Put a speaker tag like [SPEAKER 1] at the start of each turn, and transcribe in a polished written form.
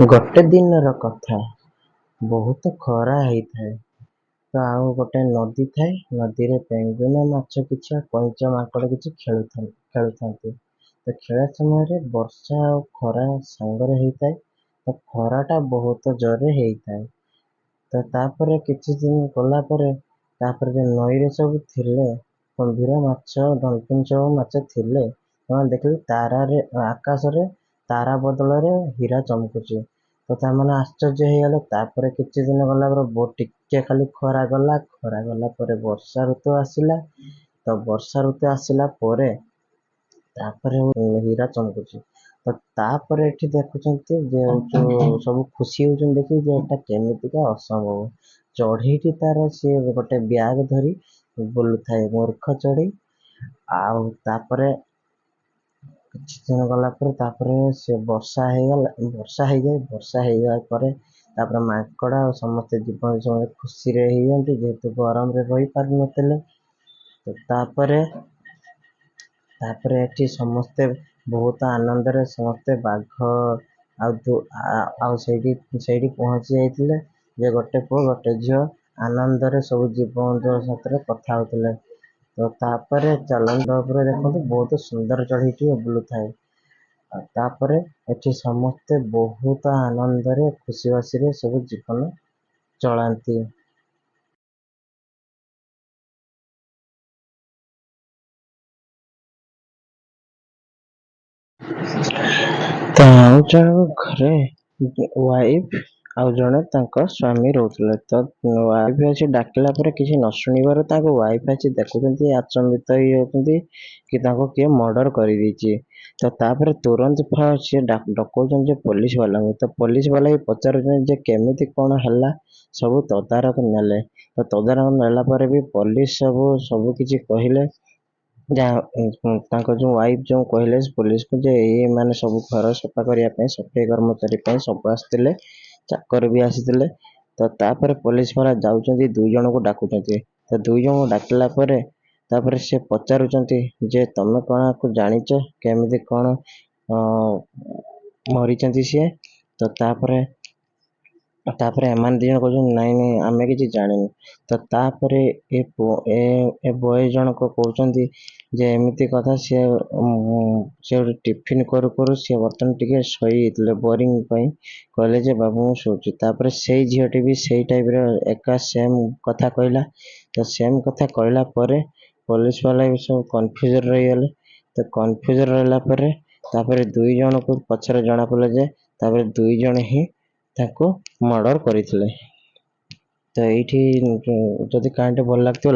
[SPEAKER 1] ଗୋଟେ ଦିନର କଥା, ବହୁତ ଖରା ହେଇଥାଏ। ତ ଆଉ ଗୋଟେ ନଦୀ ଥାଏ, ନଦୀରେ ପେଙ୍ଗୁଇନ ମାଛ କିଛି ଆଉ କଇଁଚ ମାଙ୍କଡ କିଛି ଖେଳୁଥାନ୍ତି। ତ ଖେଳିବା ସମୟରେ ବର୍ଷା ଆଉ ଖରା ସାଙ୍ଗରେ ହେଇଥାଏ। ତ ଖରାଟା ବହୁତ ଜୋରରେ ହେଇଥାଏ। ତ ତାପରେ କିଛି ଦିନ ଗଲା ପରେ ତାପରେ ଯୋଉ ନଈରେ ସବୁ ଥିଲେ କୁମ୍ଭୀର, ମାଛ, ଡଲଫିନ ସବୁ ମାଛ ଥିଲେ, ସେମାନେ ଦେଖିଲେ ତାରାରେ ଆକାଶରେ ତାରା ବଦଳରେ ହୀରା ଚମକୁଛି। ତ ତାମାନେ ଆଶ୍ଚର୍ଯ୍ୟ ହେଇଗଲେ। ତାପରେ କିଛି ଦିନ ଗଲା ପରେ ଟିକେ ଖାଲି ଖରା ଗଲା, ଖରା ଗଲା ପରେ ବର୍ଷା ଋତୁ ଆସିଲା। ତ ବର୍ଷା ଋତୁ ଆସିଲା ପରେ ତାପରେ ହୀରା ଚମକୁଛି। ତ ତାପରେ ଏଠି ଦେଖୁଛନ୍ତି ଯେ ଯୋଉ ସବୁ ଖୁସି ହଉଛନ୍ତି ଦେଖିକି ଯେ ଏଟା କେମିତିକା ଅସମ୍ଭବ। ଚଢେଇଟି ତାର ସିଏ ଗୋଟେ ବ୍ୟାଗ ଧରି ବୁଲୁଥାଏ, ମୂର୍ଖ ଚଢେଇ। ଆଉ ତାପରେ କିଛି ଦିନ ଗଲା ପରେ ତାପରେ ସେ ବର୍ଷା ହେଇଗଲା, ବର୍ଷା ହେଇଯାଏ। ବର୍ଷା ହେଇଗଲା ପରେ ତାପରେ ମାଙ୍କଡ ଆଉ ସମସ୍ତେ ଜୀବ ସମସ୍ତେ ଖୁସିରେ ହେଇଯାନ୍ତି, ଯେହେତୁ ଗରମରେ ରହିପାରୁନଥିଲେ। ତ ତାପରେ ତାପରେ ଏଠି ସମସ୍ତେ ବହୁତ ଆନନ୍ଦରେ ସମସ୍ତେ ବାଘ ଆଉ ଆଉ ସେଇଠି ସେଇଠି ପହଞ୍ଚି ଯାଇଥିଲେ ଯେ ଗୋଟେ ପୁଅ ଗୋଟେ ଝିଅ ଆନନ୍ଦରେ ସବୁ ଜୀବଜନ୍ତୁ ସାଥିରେ କଥା ହଉଥିଲେ। ତ ତାପରେ ଚାଲନ୍ତୁ ଉପରେ ଦେଖନ୍ତୁ, ବହୁତ ସୁନ୍ଦର ଚଢେଇଟିଏ ବୁଲୁଥାଏ। ଆଉ ତାପରେ ଏଠି ସମସ୍ତେ ବହୁତ ଆନନ୍ଦରେ ଖୁସିବାସିରେ ସବୁ ଜୀବନ ଚଳାନ୍ତି। ତ ଆଉ ଜଣଙ୍କ ଘରେ ୱାଇଫ ଆଉ ଜଣେ ତାଙ୍କ ସ୍ଵାମୀ ରହୁଥିଲେ। ତ ୱାଇଫ ଆସି ଡାକିଲା ପରେ କିଛି ନ ଶୁଣିବାରୁ ତାଙ୍କ ୱାଇଫ ଆସି ଦେଖୁଛନ୍ତି, ଆଚମ୍ବିତ ହେଇଯାଉଛନ୍ତି କି ତାଙ୍କୁ କିଏ ମର୍ଡର କରିଦେଇଛି। ତ ତାପରେ ତୁରନ୍ତ ସିଏ ଡକଉଛନ୍ତି ଯେ ପୋଲିସ ବାଲାଙ୍କୁ। ତ ପୋଲିସ ବାଲା ବି ପଚାରୁଛନ୍ତି ଯେ କେମିତି କଣ ହେଲା, ସବୁ ତଦାରଖ ନେଲେ। ତ ତଦାରଖ ନେଲା ପରେ ବି ପୋଲିସ ସବୁ ସବୁ କିଛି କହିଲେ। ଯାହା ତାଙ୍କ ଯୋଉ ୱାଇଫ ଯୋଉ କହିଲେ ପୋଲିସକୁ ଯେ ଏଇ ମାନେ ସବୁ ଘର ସଫା କରିବା ପାଇଁ ସଫେଇ କର୍ମଚାରୀ ପାଇଁ ସବୁ ଆସିଥିଲେ, ଚାକର ବି ଆସିଥିଲେ। ତ ତାପରେ ପୋଲିସ ବାଲା ଯାଉଛନ୍ତି, ଦୁଇ ଜଣଙ୍କୁ ଡାକୁଛନ୍ତି। ତ ଦୁଇ ଜଣଙ୍କୁ ଡାକିଲା ପରେ ତାପରେ ସେ ପଚାରୁଛନ୍ତି ଯେ ତମେ କଣ ଆକୁ ଜାଣିଛ, କେମିତି କଣ ମରିଛନ୍ତି ସିଏ? ତ ତାପରେ ତାପରେ ଏମାନେ ଦି ଜଣ କହୁଛନ୍ତି ନାଇଁ ନାଇଁ ଆମେ କିଛି ଜାଣିନୁ। ତ ତାପରେ ଏ ପୁଅ ଏ ବୟ ଜଣକ କହୁଛନ୍ତି ଯେ ଏମିତି କଥା, ସିଏ ସେ ଗୋଟେ ଟିଫିନ କରୁ କରୁ ସିଏ ବର୍ତ୍ତମାନ ଟିକେ ଶୋଇଯାଇଥିଲେ, ବୋରିଂ ପାଇଁ କହିଲେ ଯେ ବାବୁ ମୁଁ ଶୋଉଛି। ତାପରେ ସେଇ ଝିଅଟି ବି ସେଇ ଟାଇପର ଏକା ସେମ କଥା କହିଲା। ତ ସେମ କଥା କହିଲା ପରେ ପୋଲିସ ବାଲା ବି ସବୁ କନଫ୍ୟୁଜନ ରହିଗଲେ। ତ କନଫ୍ୟୁଜନ ରହିଲା ପରେ ତାପରେ ଦୁଇ ଜଣକୁ ପଛରେ ଜଣା ପଡ଼ିଲା ଯେ ତାପରେ ଦୁଇ ଜଣ ହିଁ ତାଙ୍କୁ ମର୍ଡର କରିଥିଲେ। ତ ଏଇଠି ଯଦି କାହାଣୀଟି ଭଲ ଲାଗୁଥିବ